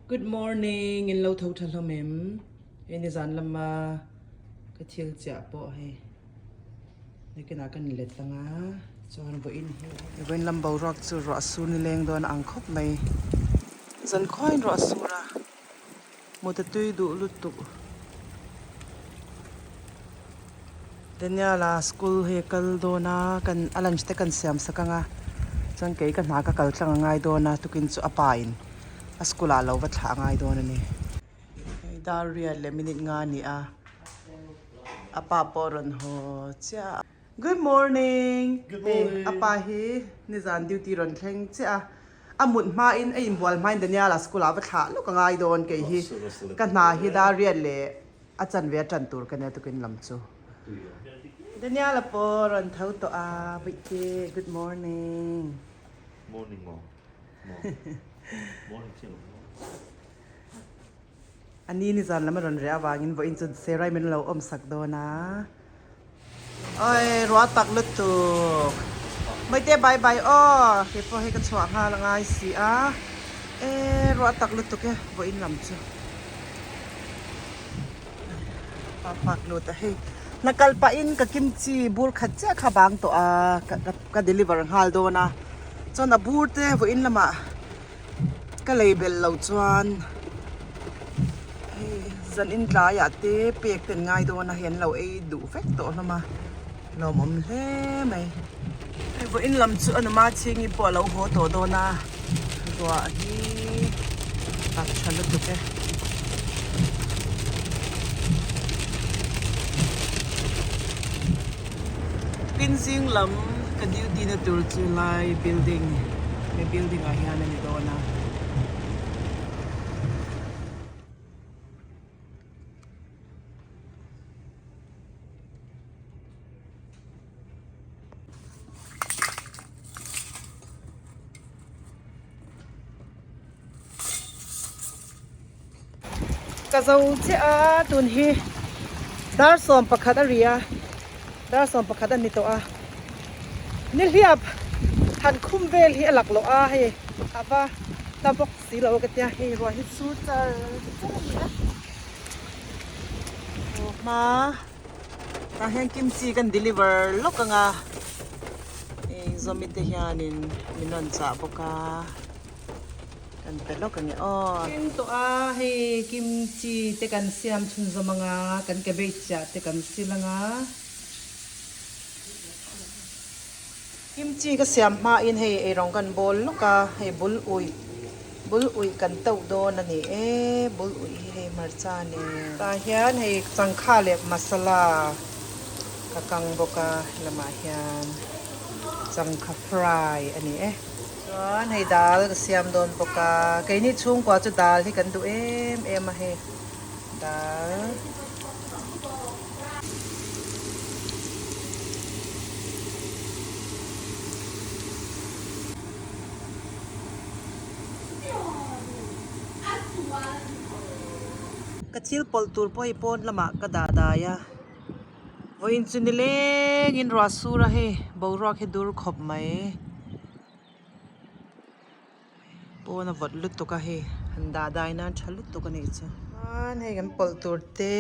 Good morning in lo tho tha hlawm em hei nizan lama ka thil chiah pawh hei nakinah kan let ang a chuan vawiin hi vawiin lam boruak chu ruah sur ni leng dawn a ang khawp mai zan khuain ruah sur a mut a tui duh lutuk Daniel-a school hei a kal dawn a kan a lunch te kan siam sak ang a chuan kei ka hna ka kal tlang a ngai dawn a tukin chu a pa in a school ah lo va thlah a ngai dawn a ni. Hei dar riat leh minute nga a ni a a pa pawh a rawn haw chiah a. Good morning hei a pa hi nizan duty rawn thleng chiah a a mut hmain a inbual hmain Daniel-a school ah va thlah lawk a ngai dawn kei hi ka hna hi dar riat leh A chanve a tan tur ka nia tukin lam chu. Daniel-a pawh rawn tho tawh a, Bawihte, good morning. Morning maw? Maw? Morning chiah lo maw? A ni nizan lam a rawn reh avangin vawiin chu Serai min lo awm sak dawn a. Oi, ruah tak lutuk. Bawihte, bye bye aw. Kei pawh hei ka chhuah nghal a ngai si a. E, ruah tak lutuk e, vawiin lam chu. Pa pak lut a hei. Hna kal pahin ka kimchi bur khat chiah kha bang tawh a, ka deliver nghal dawn a. Chuan a bur te vawiin lamah ka lei belh lo chuan hei zan in tlaiah te pek te an ngai dawn a hei an lo ei duh vek tawh hlawm a lawmawm hle mai. Hei vawiin lam chu a numa chhingi pawh a lo haw tawh dawn a ruah hi tak tha lutuk e. Tin zing lam ka duty na tur chu lai building he building ah hian a ni dawn a. Ka zo chiah a tun hi dar 11 a ri a dar 11 a ni tawh a nihliap han khum vel hi a lak loh a hei a va hla bawk si lo a ka tia hei ruah hi sur char char a ni a aw hma tah hian kimchi kan deliver lawk ang a hei zawmi te hianin min rawn chah bawk a. Kan pe lawk a ni aw. Thleng tawh a, hei kimchi te kan siam chhunzawm ang a, kan cabbage chiah te kan sil ang a. Kimchi ka siam hmain hei eirawng kan bawl lawk a, hei bul uih, bul uih kan tauh dawn a ni e, bul uih hi hei hmarcha nen. Tah hian hei changkha leh masala ka kang bawk a, helamah hian changkha fry a ni e. Chuan hei dal ka siam dawn bawk a, keini chhungkua chu dal hi kan duh em em a hei dal. Ka thil pawlh tur pawh hi pawn lamah ka dah dai a, vawiin chu nilengin ruah sur a hei boruak hi dur khawp mai. Pawn a vawt lutuk a hei han dah dai nan tha lutuk a nih chu. Chuan hei kan pawlh tur te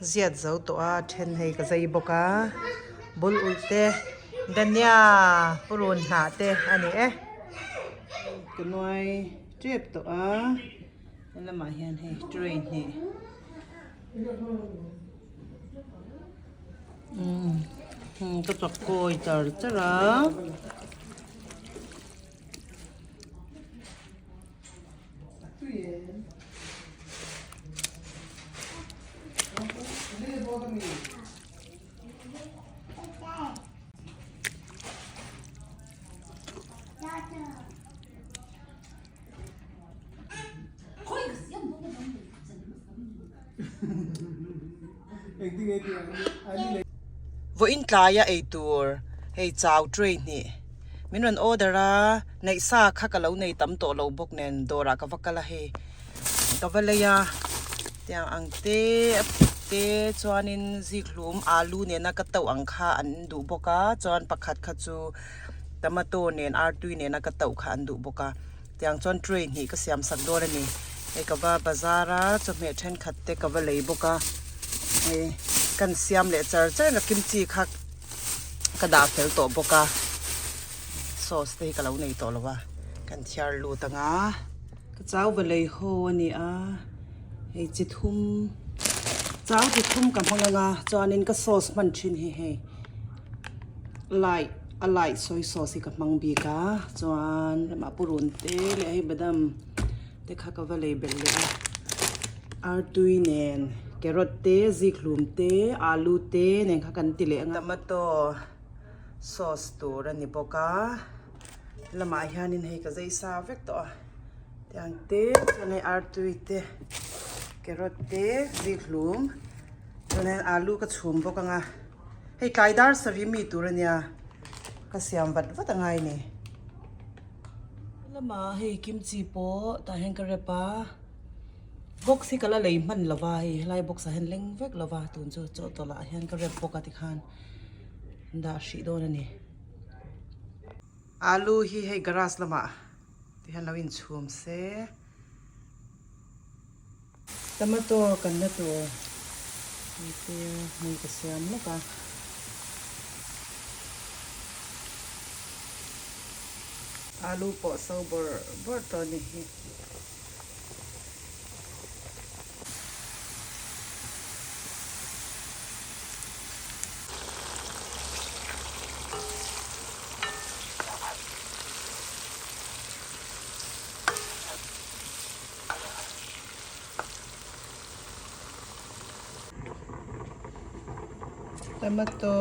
ziat zo tawh a then hei ka zai bawk a bul ulh te dania purun hnah te a ni e. Ka nuai tep tawh a helamah hian hei tray hnih. Ka chak kawi char char a. Vawiin tlaia ei tur hei chau tray hnih min rawn order a neih sa kha ka lo nei tam tawh lo bawk nen dawrah ka va kal a hei ka va lei a tiang ang te te chuanin zikhlum alu nena ka tauh ang kha an duh bawk a chuan pakhat kha chu tomato nen artui nena ka tauh kha an duh bawk a. Tiang chuan tray hnih ka siam sak dawn a ni. Hei ka va bazar a, chawhmeh thenkhat te ka va lei bawk a. Hei kan siam leh char char in a kimchi kha ka dah fel tawh bawk a. Sauce te hi ka lo nei tawh lo a, kan thiar lut ang a. Ka chau va lei ho a ni a, hei chi thum chau chi thum ka hmang ang a, chuanin ka sauce hman thin hi hei light a light soy sauce hi ka hmang bik a, chuan lamah purun te leh hei badam te kha ka va lei belh leh a, artui nen carrot te zikhlum te alu te nen kha kan ti leh ang a, tomato sauce tur a ni bawk a. Lamah hianin hei ka zei sa vek tawh a tiang te chuan hei artui te carrot te zikhlum chuan hian alu ka chhum bawk ang a hei tlai dar sarih mi tur ania ka siam vat vat a ngai ni. Lamah hei kimchi pawh tah hian ka rep a box hi ka la lei hman lo va hei helai box ah hian leng vek lo va tun chu chawhtawlh ah hian ka rep bawk a tikhan dah hrih dawn a ni. Alu hi hei garage lamah ti hian lo inchhum se. Tomato kan la tur hei te hmui ka siam lawk a. Alu pawh so bawrh bawrh tawh a ni hi. Tomato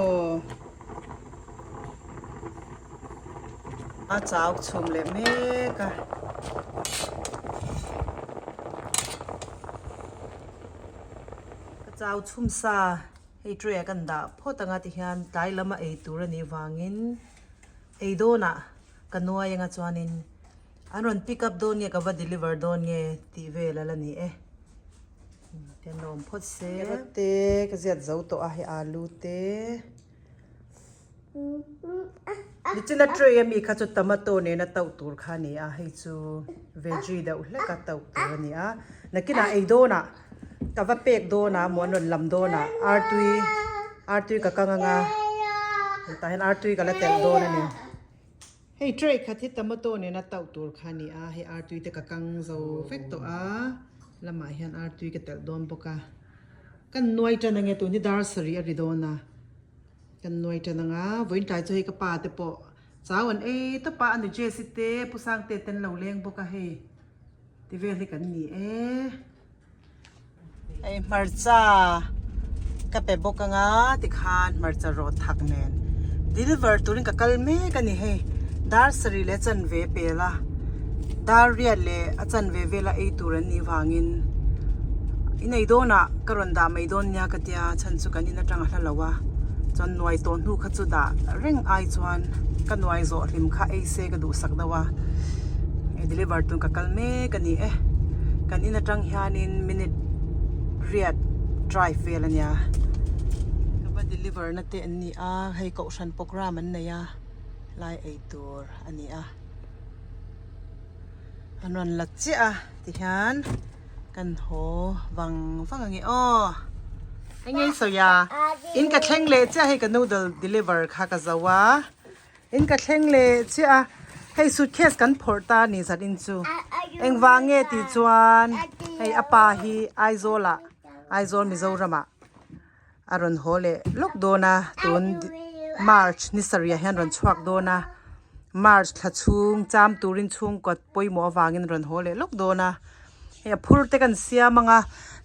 a chau chhum leh mek a. Ka chau chhum sa hei tray ah kan dah phawt anga tihian tlai lama ei tur a nih vangin ei dawnah ka nuai anga chuanin an rawn pick up dawn nge ka va deliver dawn nge tih vel a la ni e. Tian lo awm phawt se. Carrot te ka ziat zo tawh a hei alu te. Nichina tray ami kha chu tomato nena tauh tur kha a ni a hei chu veggie deuh hlek a tauh tur a ni a nakinah ei dawnah ka va pek dawnah maw an rawn lam dawnah artui artui ka kang anga tah hian artui ka la telh dawn a ni. Hei tray khat hi tomato nena tauh tur kha a ni a hei artui te ka kang zo vek tawh a lamah hian artui ka telh dawn bawk a kan nuai tan ange tun hi dar sarih a ri dawn a. Kan nuai tan ang a, vawiin tlai chu hei ka pa te pawh chau an ei tawp a, a nu Jessie te Pu Sangte te an lo leng bawk a hei ti vel hi kan ni e. Hei hmarcha ka pe bawk ang a tikhan hmarcha rawt thak nen deliver turin ka kal mek a ni hei dar sarih leh a chanve pel a dar riat leh a chanve vela ei tur an nih vangin inei dawnah ka rawn dah mai dawn nia ka tia chhan chu kan in atang a hla lo a chuan nuai tawh hnu kha chu dah reng ai chuan ka nuai zawh hlim kha ei se ka duhsak deuh a hei deliver tun ka kal mek a ni e kan in atang hianin minute riat drive vel a nia ka va deliver na te an ni a hei kohhran program an nei a lai ei tur a ni a an rawn la chiah a tihian. Kan haw vang vang ange aw. Eng nge sawi a? In ka thleng leh chiah hei ka noodle deliver kha ka zo a. In ka thleng leh chiah a. Hei suitcase kan phawrh ta a ni zat in chu. Eng vang nge tih chuan hei a pa hi Aizawl ah Aizawl Mizoram ah a rawn haw leh lawk dawn a tun March ni sarih ah hian rawn chhuak dawn a March thla chhung cham turin chhungkaw pawimawh avangin rawn haw leh lawk dawn a hei a phur te kan siam ang a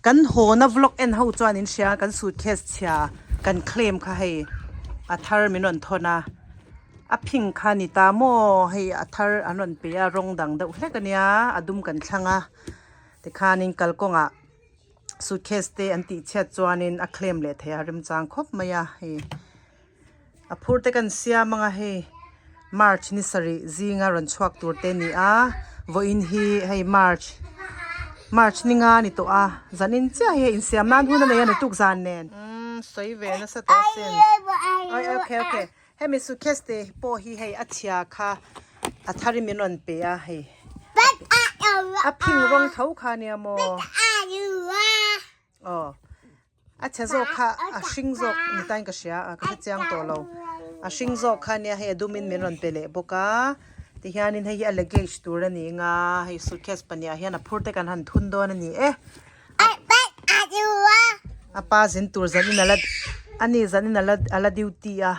kan haw na vlog en ho chuan in hria kan suitcase chhia kan claim kha hei a thar min rawn thawn a a phing kha a ni ta maw hei a thar an rawn pe a rawng dang deuh hlek a nia a dum kan thlang a tikhanin kalkawngah. Suitcase te an tih chhiat chuanin a claim leh thei a remchang khawp mai a hei a phur te kan siam anga hei march ni sarih zinga rawn chhuak tur te a ni a vawiin hi hei march march ni nga a ni tawh a zanin chiah hi hei insiam nan hun a nei a ni tuk zan nen umm sawi ve nasa tawh asin okay okay hemi suitcase te pawh hi hei a chhia kha a thar in min rawn pe a hei. A phing rawng tho kha nia maw? Aw. A chhe zawk kha a hring zawk ni tain ka hria a ka hre chiang tawh lo. A hring zawk kha nia hei a dumin min rawn pe leh bawk a. Tihianin hei hi a luggage tur a ni anga hei suitcase pahnih ah hian a phur te kan han thun dawn a ni e. A pa zin tur zanin ala ani zanin ala ala duty a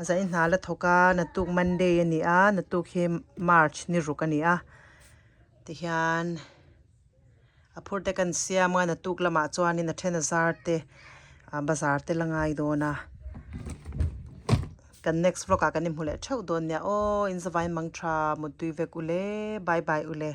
zanin hna la thawk a naktuk monday a ni a naktuk hi march ni ruk a ni a tihian a phur te kan siam a naktuk lamah chuanin a then a zar te ah bazar te la ngai dawn a kan next vlog ah kan inhmu leh theuh dawn nia aw in zavai mang tha mutui vek ule bye bye ule.